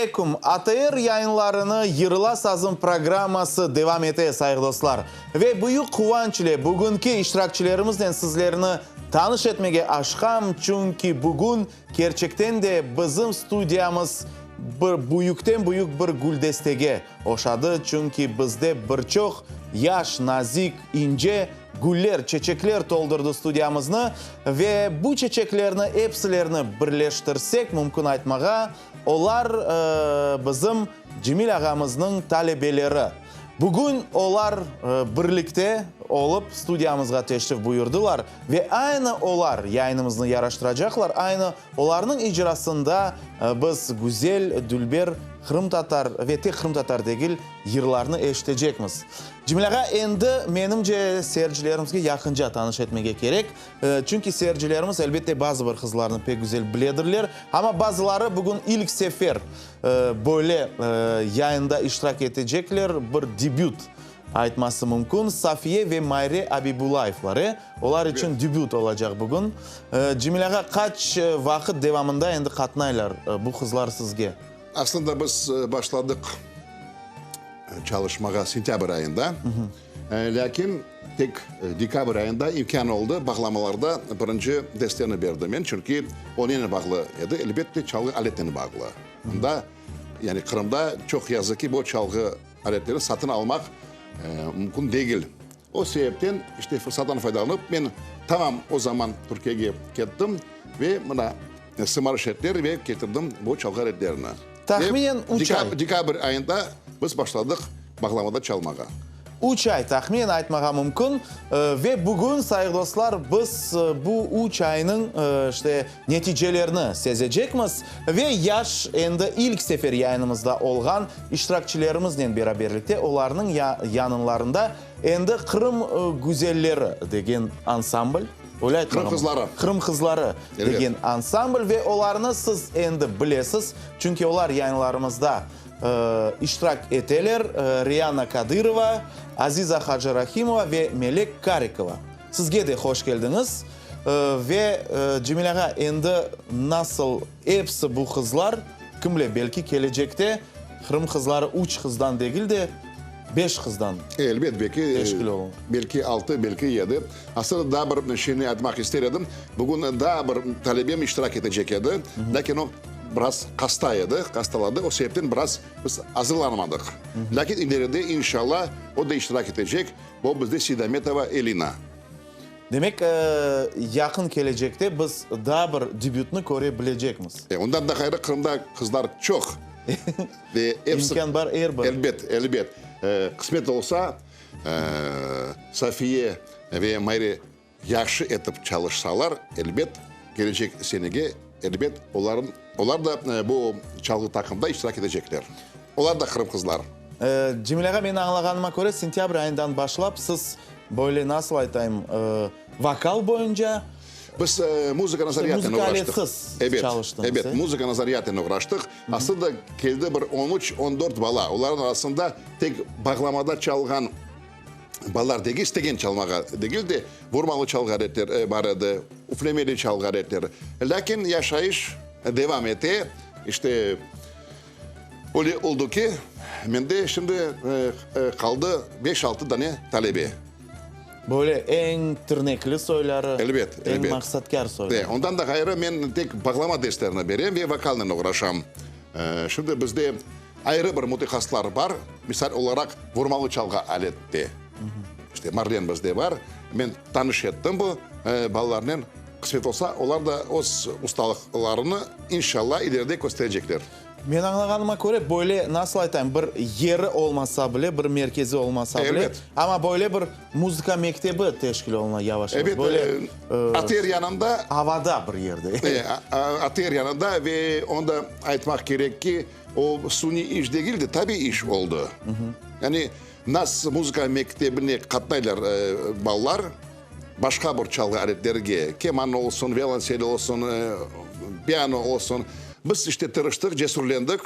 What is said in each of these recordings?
aleyküm! ATR yayınlarını Yırla sazım programması devam ete, sayğı dostlar. Ve büyük quvanç ile bugünki iştirakçilerimiznen sizlerni tanış etmege aşqam, çünki bugün kerçekten de bizim studiyamız bir büyükten-büyük bir güldestege oşadı, çünki bizde bir çoq yaş, nazik, ince Güller, çeçekler toldurdı studiyamıznı ve bu çeçeklerni epsilerini birleştirsek, mümkün aytmağa, olar bizim Cemil ağamıznıñ talebeleri. Bugün olar birlikte olıp studiyamızğa teşrif buyurdılar ve aynı olar yayınımıznı yaraştıracaqlar, aynı olarnıñ icrasında biz güzel, dülber qırımtatar ve tek qırımtatar degil, yırlarnı eşitecekmiz. Cemil ağa, endi, menimce, seyircilerimizge yaqınca tanış etmege kerek. Çünki seyircilerimiz, elbette, bazı bir qızlarnı pek güzel biledirler, amma bazıları bugün ilk sefer böyle yayında iştirak etecekler, bir debüt aytması mümkün, Safiye ve Mayre Abibulayevlar, e? Olar içün debüt olacaq bugün. Cemil ağa, qaç vaqıt devamında endi qatnaylar bu qızlar sizge? Aslında biz başladıq çalışmağa sentâbr ayında, lâkin tek dekabr ayında imkân oldı, bağlamalarda birinci desteni berdim men, çünki o nenen bağlı edi? Elbette, çalğı aletnen bağlı. Mında, yani Qırımda çoq yazıq ki, bu çalğı aletleri satın almaq mümkün degil. O sebepten, işte, fırsattan faydalanıp, men tamam o zaman Türkiyege kettim ve mına sımarış ettiler ve ketirdim bu çalğı aletlerini. Tahminen üç ay. Dekabr ayında biz başladıq bağlamada çalmağa. Üç ay tahminen aytmağa mümkün. Ve bugün, sayğı dostlar, biz bu üç aynıñ, işte, neticelerini sezecekmiz. Ve yaş, endi ilk sefer yayınımızda olğan iştirakçilerimiznen beraberlikte olarnıñ yanınlarında endi Qırım güzelleri degen ansambl, öyle aytmağa Qırım qızları. Qırım qızları degen ansambl ve olarnı siz endi bilesiz, çünki olar yayınlarımızda iştirak eteler, Riana Kadırova, Aziza Hacırahimova ve Melek Karikova. Sizge de hoş keldiñiz. Ve, Cemil ağa, endi nasıl episi bu qızlar, kim bile, belki kelecekte Qırım qızları üç qızdan degil de, beş qızdan Elbet, belki, teşkil olunır. Belki altı, belki yedi. Aslında daa bir şeyni aytmaq ister edim. Bugün daa bir talebem iştirak etecek edi, lâkin o biraz hasta edi, hastaladı, o sebepten biraz biz azırlanmadıq. Lâkin ileride, inşallah, o da iştirak etecek. Bu bizde Seydametova Elina. Demek, yaqın kelecekte biz daa bir debütni köre bilecekmiz. Ondan da ğayrı, Qırımda qızlar çoq. Ve episi. İmkân bar er bir. Elbet, elbet. Qısmet olsa, Safiye ve Mayre yahşı etip çalışsalar, elbet, kelecek senege, elbet, olarnıñ, olar da bu çalğı taqımda iştirak etecekler. Olar da Qırım qızları. Cemil ağa, men añlağanıma köre, sentâbr ayından başlap siz böyle, nasıl aytayım, vokal boyunca, Biz muzıka nazariyatınen muzıka oğraştıq. aletsiz Ebet, çalıştıñız, ebet, e? muzıka nazariyatınen oğraştıq. Aslında keldi bir on üç, on dört bala. Olarnıñ arasında tek bağlamada çalğan balalar degil, istegen çalmağa degil de, vurmalı çalğı aletler bar edi, üflemeli çalğı aletleri. Lâkin yaşayış devam ete. İşte, Öyle oldı ki, mende şimdi qaldı beş-altı dane talebe. Böyle eñ tırnekli soyları, Elbet, eñ elbet. maqsatkâr soyları. Ondan da ğayrı men tek bağlama derslerini berem ve vokalnen oğraşam. Şimdi bizde ayrı bir mütehassıslar bar, misal olaraq, vurmalı çalğı alette. İşte Marlen bizde bar. Men tanış ettim bu balalarnen. Qısmet olsa, olar da öz ustalıqlarını, inşallah, ileride kösterecekler. Men añlağanıma köre, böyle, nasıl aytayım, bir yeri olmasa bile, bir merkezi olmasa bile, Elbet. amma böyle bir muzıka mektebi teşkil oluna yavaş-yavaş. Ebet, Böyle, ATR yanında. Avada bir yerde. ATR yanında ve onı da aytmaq kerek ki, o suniy iş degil de, tabiiy iş oldı. Yani, nas muzıka mektebine qatnaylar balalar. Başqa bir çalğı aletlerge, keman olsun, violonsel olsun, piano olsun, biz işte tırıştıq, cesürlendik,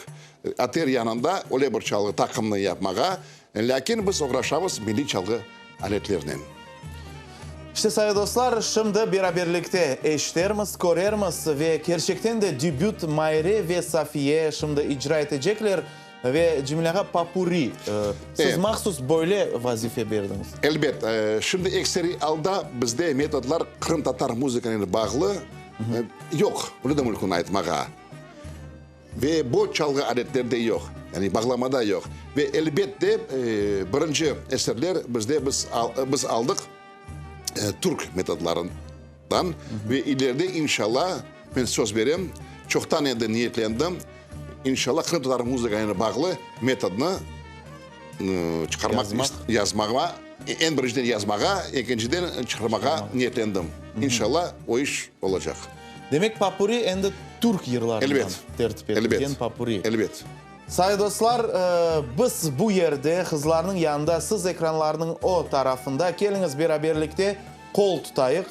ATR yanında öyle bir çalğı taqımnı yapmağa, lâkin biz oğraşamız milliy çalğı aletlernen. İşte, sayğı dostlar, şimdi beraberlikte eşitermiz, körermiz ve kerçekten de debüt Mayre ve Safiye şimdi icra etecekler ve Cemil ağa popurri, siz mahsus böyle vazife berdiñiz. Elbet. Şimdi ekseriy alda bizde metodlar qırımtatar muzıkanen bağlı yoq, bunı da mümkün aytmağa. Ve bu çalğı aletlerde yoq, yani bağlamada yoq. Ve elbet de, birinci eserler bizde biz biz aldıq türk metodlarından ve ileride inşallah, men söz berem, çoqtan endi niyetlendim, inşallah qırımtatar muzıkanen bağlı metodnı çıqarmaq, yazmağa, eñ birinciden yazmağa, ekinciden çıqarmağa niyetlendim. İnşallah o iş olacaq. Demek, popuri endi türk yırlarından tertip etilgen popuri. Elbet. Sayı dostlar, biz bu yerde, qızlarnıñ yanında, siz ekranlarnıñ o tarafında, keliñiz beraberlikte qol tutayıq.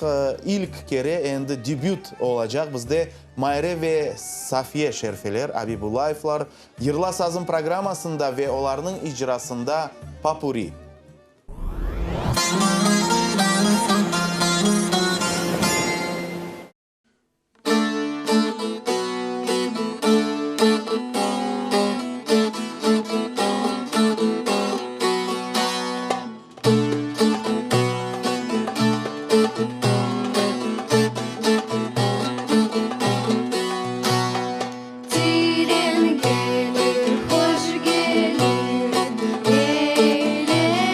İlk kere endi debüt olacaq bizde Mayre ve Safiye Şerfeler, Abibullayevlar, Yırla sazım programmasında ve olarnıñ icrasında popuri. Tren kelir, hoş kelir, ley-ley-ley.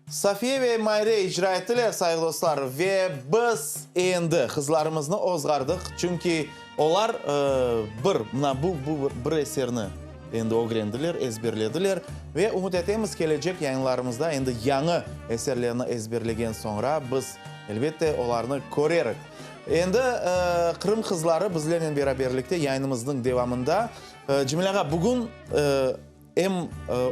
Safiye ve Mayre icra ettiler, sayğı dostlar, ve biz endi qızlarımıznı ozğardıq, çünki olar bir, mına bu, bu bir eserni endi ögrendiler, ezberlediler ve ümüt etemiz, kelecek yayınlarımızda endi yañı eserlerni ezberlegen soñra biz, elbette, olarnı körerik. Endi Qırım qızları bizlernen beraberlikte yayınımıznıñ devamında. Cemil ağa, bugün Em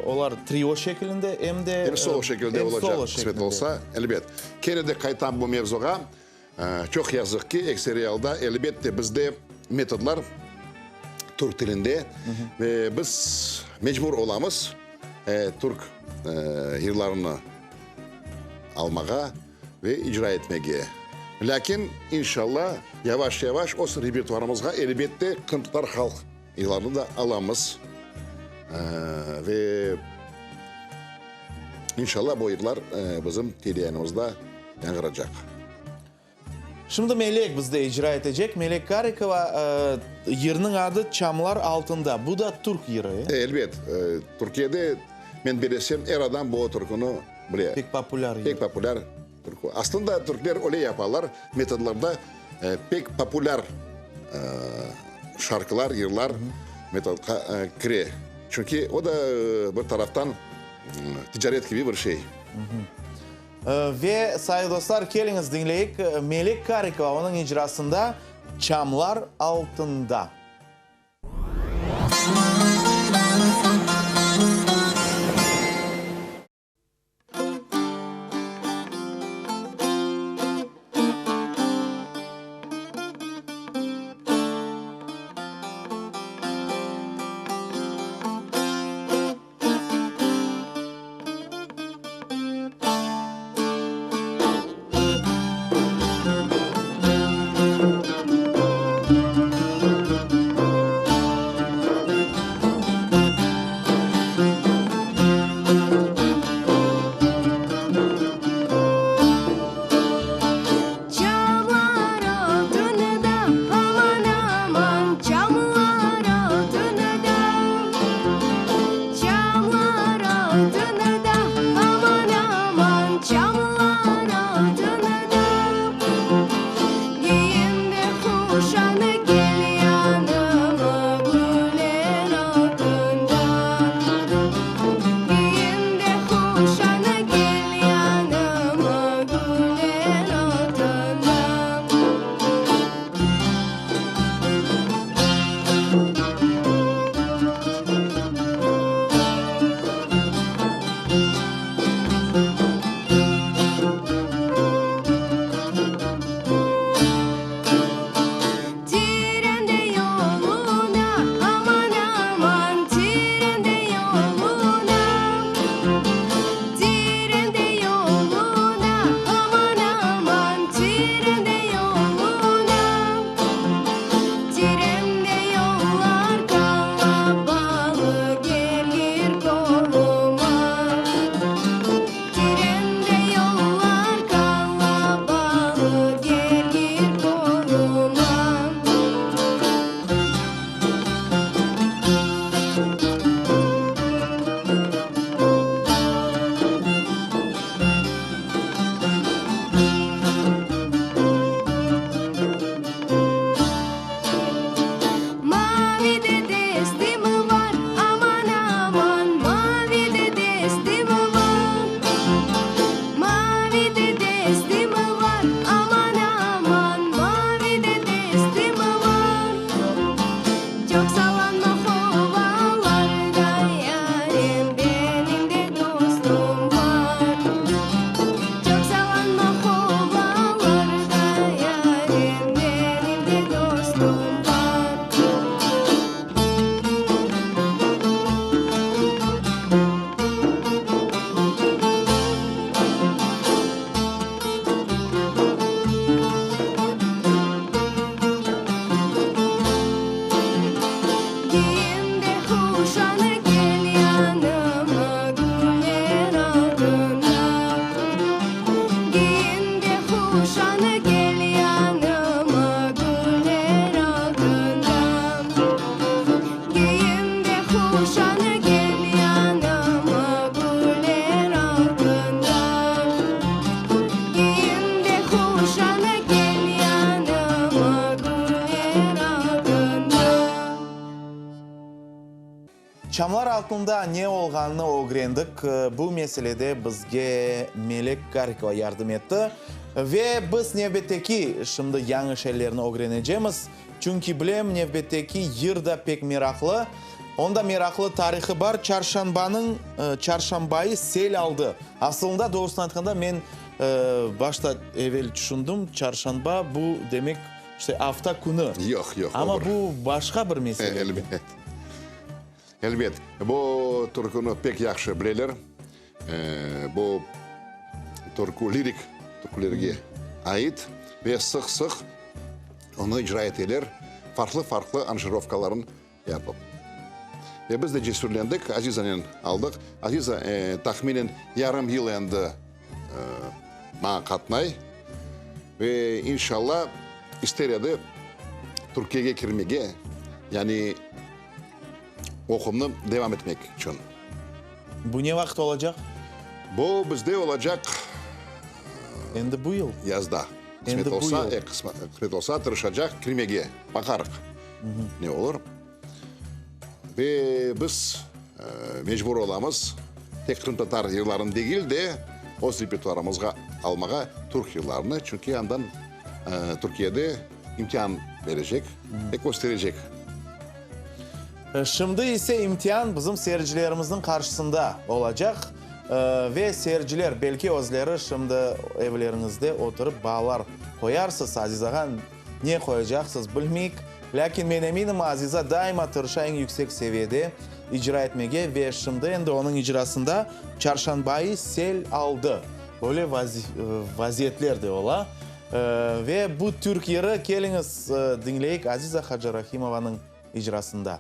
olar trio şekilinde, em de Em solo şekilde olacaq, qısmet olsa, elbet. Kene de qaytam bu mevzuğa. Çoq yazıq ki, ekseri alda, elbette, bizde metodlar türk tilinde ve biz mecbur olamız türk yırlarını almağa ve icra etmege. Lâkin, inşalla, yavaş-yavaş öz repertuarımızğa, elbette, qırımtatar halq Yılanı da alamız ve inşallah bu yırlar bizim teleyanımızda yañğıracaq. Şimdi Melek bizde icra etecek. Melek Karikova, yırnıñ adı Çamlar altında. Bu da türk yırı, e? Elbet. Türkiyede, men bilesem, er adam bu türküni bile. Pek populâr yır. Pek populâr türkü. Aslında türkler öyle yapalar, metodlarda pek populâr şarkılar, yırlar metodqa kire. Çünki o da bir taraftan ticaret kibi bir şey. Ve, sayğı dostlar, keliñiz diñleyik Melek Karikova, onıñ icrasında Çamlar altında. Çamlar altında ne olğanını ögrendik, bu meselede bizge Melek Karikova yardım etti. Ve biz nevbetteki şimdi yañı şeylerni ögrenecemiz, çünki bilem, nevbetteki yır da pek meraqlı. Onda meraqlı tarihı bar, Çarşanbanıñ, çarşanbayı sel aldı. Asılında, doğrusını aytqanda, men başta evel tüşündim, çarşanba bu, demek, işte, afta künü. Yoq, yoq, Amma bu başqa bir mesele. Elbet. Elbet, bu türküni pek yahşı bileler. Bu türkü lirik türkülerge ait ve sıq-sıq onı icra eteler, farqlı-farqlı aranjirovkaların yapıp. Ve biz de cesürlendik, Azizanen aldıq. Aziza tahminen yarım yıl endi maña qatnay ve inşalla ister edi Türkiyege kirmege, yani oquvnı devam etmek içün. Bu ne vaqıt olacaq? Bu bizde olacaq. Endi bu yıl? Yazda. Endi bu yıl. Qısmet olsa, tırışacaq kirmege. Baqarıq, ne olur. Ve biz mecbur olamız, tek qırımtatar yırlarını degil de, öz repertuarımızğa almağa türk yırlarını, çünki andan Türkiyede imtian berecek ve kösterecek. Şimdi ise imtian bizim seyircilerimizniñ qarşısında olacaq. Ve seyirciler, belki özleri şimdi evleriñizde oturıp baalar qoyarsız, Aziz ağa, ne qoyacaqsız, bilmeyik. Lâkin men eminim, Aziza daima tırışa eñ yüksek seviyede icra etmege ve şimdi endi onıñ icrasında Çarşanbayı sel aldı. Böyle vaziyetler de ola. Ve bu türk yırı, keliñiz, diñleyik Aziza Hacarahimovanıñ icrasında.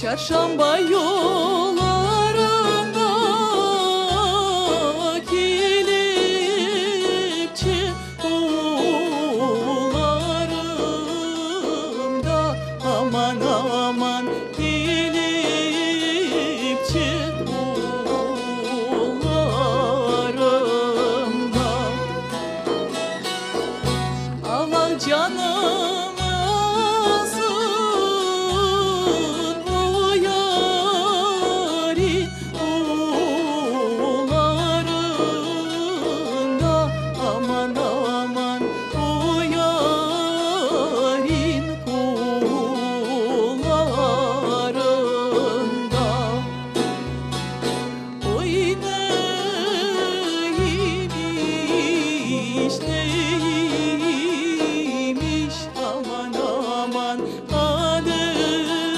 Çarşamba yollarında kelepçe qollarımda, aman, aman, kelepçe qollarımda. Allah canımı alsın, o yarin qollarında, aman, aman, o yarin qollarında. Oy neymiş, neymiş, aman, aman, kaderim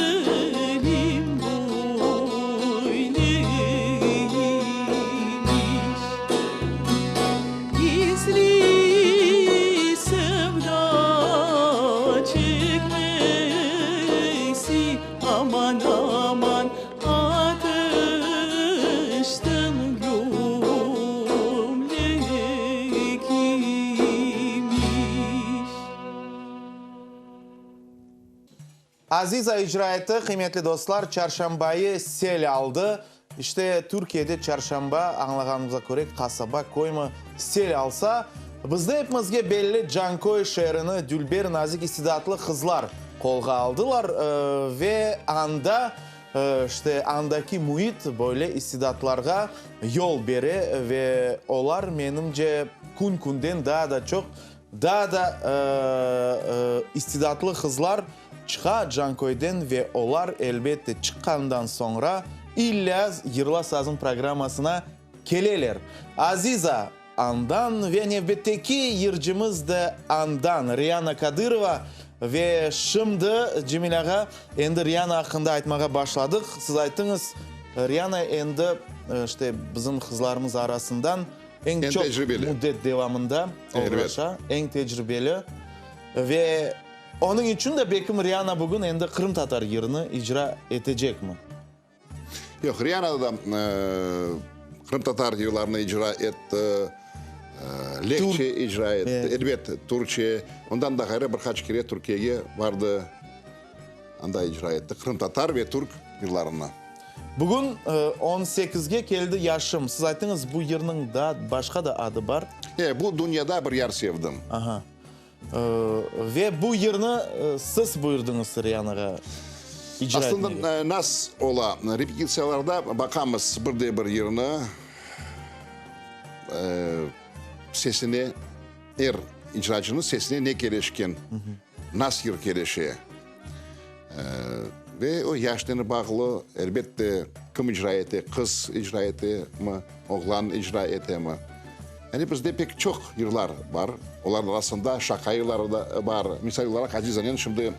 böyleymiş. Gizli sevda çekmesi, aman, aman, ateşten gömlek imiş. Aziza icra etti, qıymetli dostlar, Çarşambayı sel aldı. İşte, Türkiyede çarşamba, añlağanımıza köre, qasaba, köymi sel alsa, bizde epimizge belli Canköy şeerini dülber, nazik, istidatlı qızlar qolğa aldılar ve anda, işte, andaki müit böyle istidatlarğa yol bere ve olar, menimce, kün-künden daa da çoq, daa da istidatlı qızlar çıqa Canköyden ve olar, elbette, çıqqandan soñra illâ Yırla sazım programmasına keleler. Aziza andan ve nevbetteki yırcımız da andan, Riana Kadırova. Ve şimdi, Cemil ağa, endi Riana aqqında aytmağa başladıq. Siz ayttıñız, Riana endi, işte, bizim qızlarımız arasından eñ çoq müddet devamında oğraşa, eñ tecribeli. Ve onıñ içün de belkim Riana bugün endi qırımtatar yırını icra etecekmi? Yoq, Riana da qırımtatar yırlarını icra etti, lehçe icra etti, elbet, türkçe. Ondan da ğayrı bir qaç kere Türkiyege bardı, anda icra etti qırımtatar ve türk yırlarını. Bugün on sekizge keldi yaşım. Siz ayttıñız, bu yırnıñ daa başqa da adı bar. E, bu dünyada bir yar sevdim. Aha. Ve bu yırnı siz buyurdıñız Rianağa icra etmege. Aslında nas ola, repetitsiyalarda baqamız bir de bir yırnı, sesine, er icracınıñ sesine ne kelişken, nas yır kelişe. Ve o yaşnen bağlı, elbette, kim icra ete, qız icra etemi, oğlan icra etemi. Yani bizde pek çoq yırlar bar, olarnıñ arasında şaqa yırları da bar. Misal olaraq, Azizanen şimdi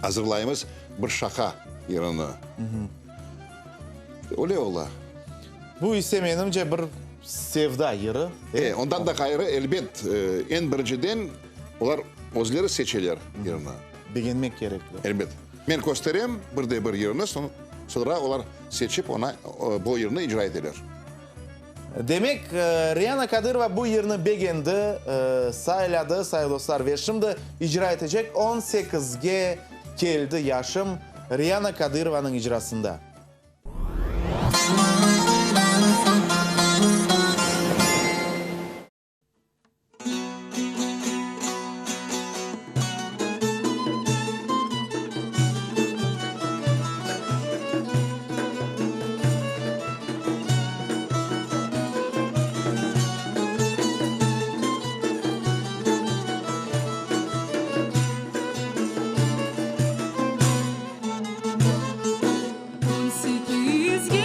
azırlaymız bir şaqa yırını. Öyle ola. Bu ise, menimce, bir sevda yırı. E, ondan da ğayrı, elbet, eñ birinciden olar özleri seçeler yırnı. Begenmek kerekler. Elbet. Men kösterem bir de bir yırnı, soñra olar seçip, ona, bu yırnı icra eteler. Demek, Riana Kadırova bu yırnı begendi, sayladı, sayılı dostlar, ve şimdi icra etecek On sekizge keldi yaşım Riana Kadırovanıñ icrasında. On sekizge.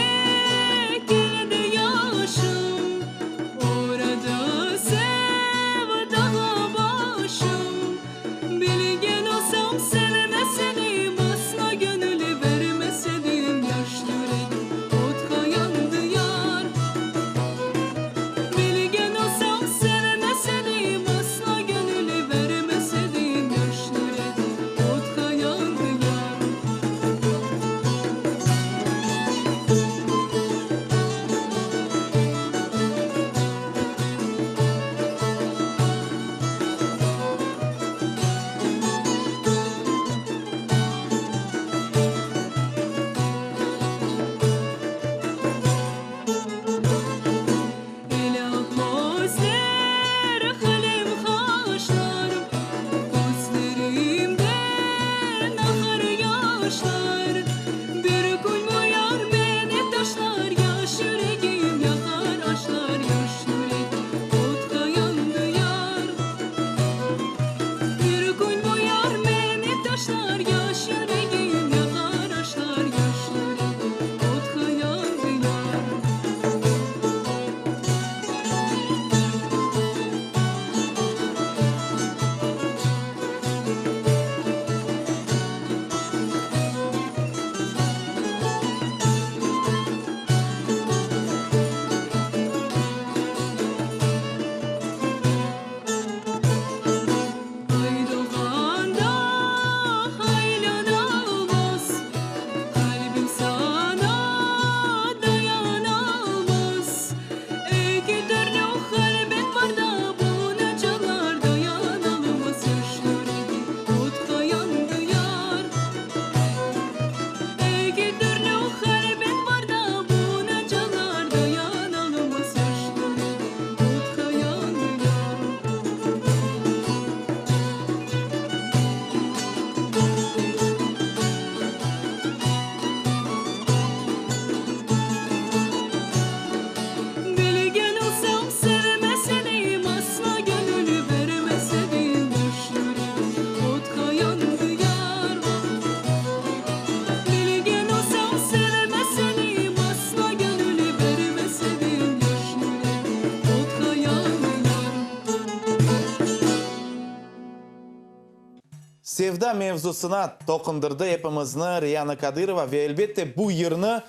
Sevda mevzusına toqundırdı epimizni Riyana Kadırova ve elbette bu yırnı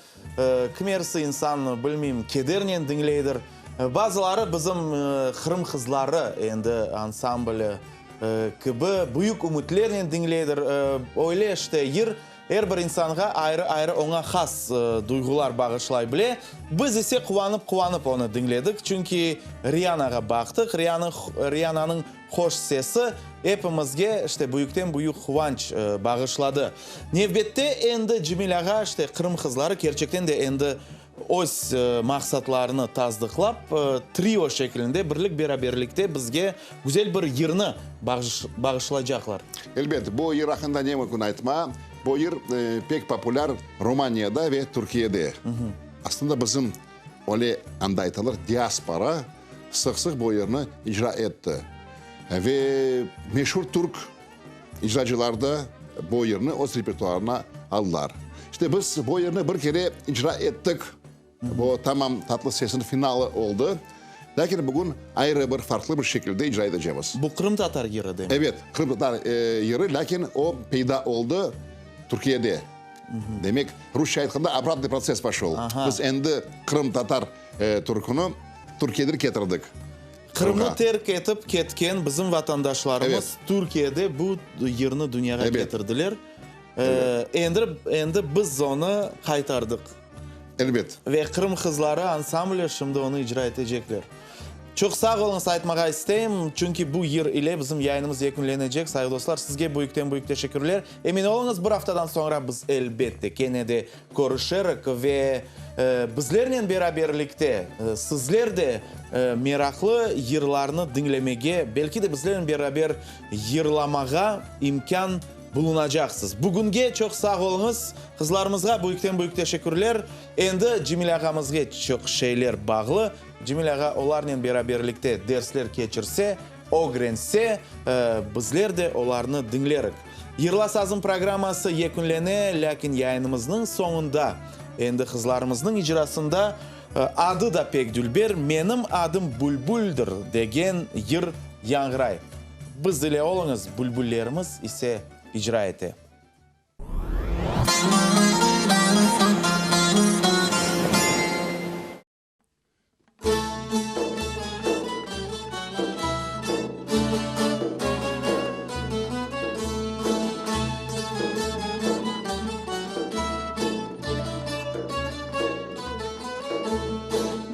kimersi insan, bilmeyim, kedernen diñleydir. Bazıları bizim Qırım qızları endi ansambli kibi büyük ümütlernen diñleydir. Öyle işte, yır Er bir insanğa ayrı-ayrı oña has duyğular bağışlay bile. Biz ise quvanıp-quvanıp onı diñledik, çünki Rianağa baqtıq, Riananıñ hoş sesi epimizge, işte, büyükten-büyük quvanç bağışladı. Nevbette endi Cemil ağa, işte, Qırım qızları kerçekten de endi öz maqsatlarını tasdıqlap, trio şeklinde birlik-beraberlikte bizge güzel bir yırnı bağışlaycaqlar. Elbet, bu yır aqqında ne mümkün aytma. Bu yır pek populâr Romaniyada ve Türkiyede. Aslında bizim, öyle anda aytalar, diaspora sıq-sıq bu yırnı icra etti. Ve meşur türk İcracılar da bu yırnı öz repertuarına aldılar. İşte biz bu yırnı bir kere icra ettik. Bu tamam Tatlı sesniñ finalı oldı. Lâkin bugün ayrı bir, farqlı bir şekilde icra etecemiz. Bu qırımtatar yırı demek? Evet, qırımtatar yırı, lâkin o peyda oldı Türkiyede. Demek, rusça aytqanda, obratnıy protsess poşol. Biz endi qırımtatar türküni Türkiyeden ketirdik. Qırımnı terk etip ketken bizim vatandaşlarımız Türkiyede bu yırnı dünyağa ketirdiler. Endi endi biz onı qaytardıq. Elbet. Ve Qırım qızları ansambli şimdi onı icra etecekler. Çoq sağ oluñız aytmağa isteyim, çünki bu yır ile bizim yayınımız yekünlenecek. Sayğı dostlar, sizge büyükten-büyük teşekkürler. Emin oluñız, bir aftadan soñra biz elbette kene de körüşerik ve bizlernen beraberlikte sizler de meraqlı yırlarnı diñlemege, belki de bizlernen beraber yırlamağa imkân bulunacaqsız. Bugünge çoq sağ oluñız. Qızlarımızğa büyükten-büyük teşekkürler. Endi Cemil ağamızge çoq şeyler bağlı. Cemil ağa olarnen beraberlikte dersler keçirse, ögrense, bizler de olarnı diñlerik. Yırla sazım programması yekünlene, lâkin yayınımıznıñ soñunda endi qızlarımıznıñ icrasında adı da pek dülber Menim adım Bülbüldir degen yır yañğıray. Biz ile oluñız, bülbüllerimiz ise icra ete.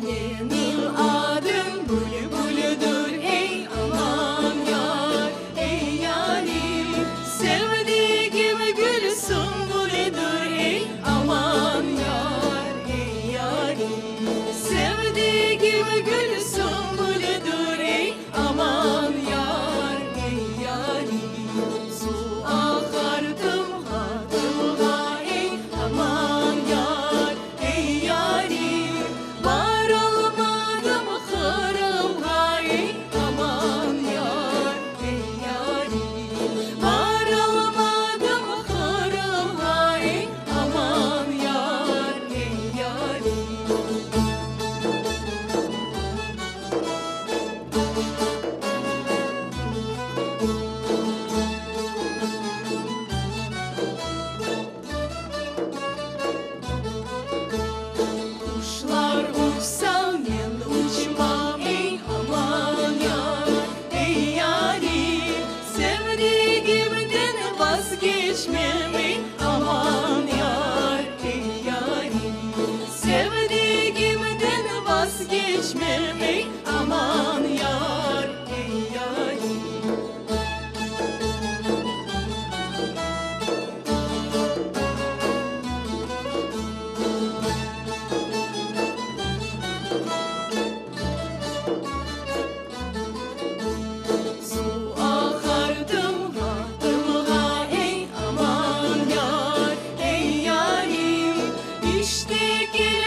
Menim adım Bülbüldir, ey aman yar, ey yarim, Sevdigim gül sümbülidir, ey aman yar, ey yarim, Sevdigim gül sümbülidir, ey aman yar, ey yarim, Su aqar tımğa, tımğa, ey aman yar, ey yarim, Baralmadım Qırımğa, ey aman yar, ey yarim, Baralmadım Qırımğa, ey aman yar, ey yarim. Quşlar uçsa, men uçmam, ey aman yar, ey yarim, Sevdigimden vazgeçmem, ey aman yar, ey yarim, Sevdigimden vazgeçmem, ey aman yar, ey yarim. Suv aqar tımğa, tımğa, ey aman yar, ey yarim, İşte keldim.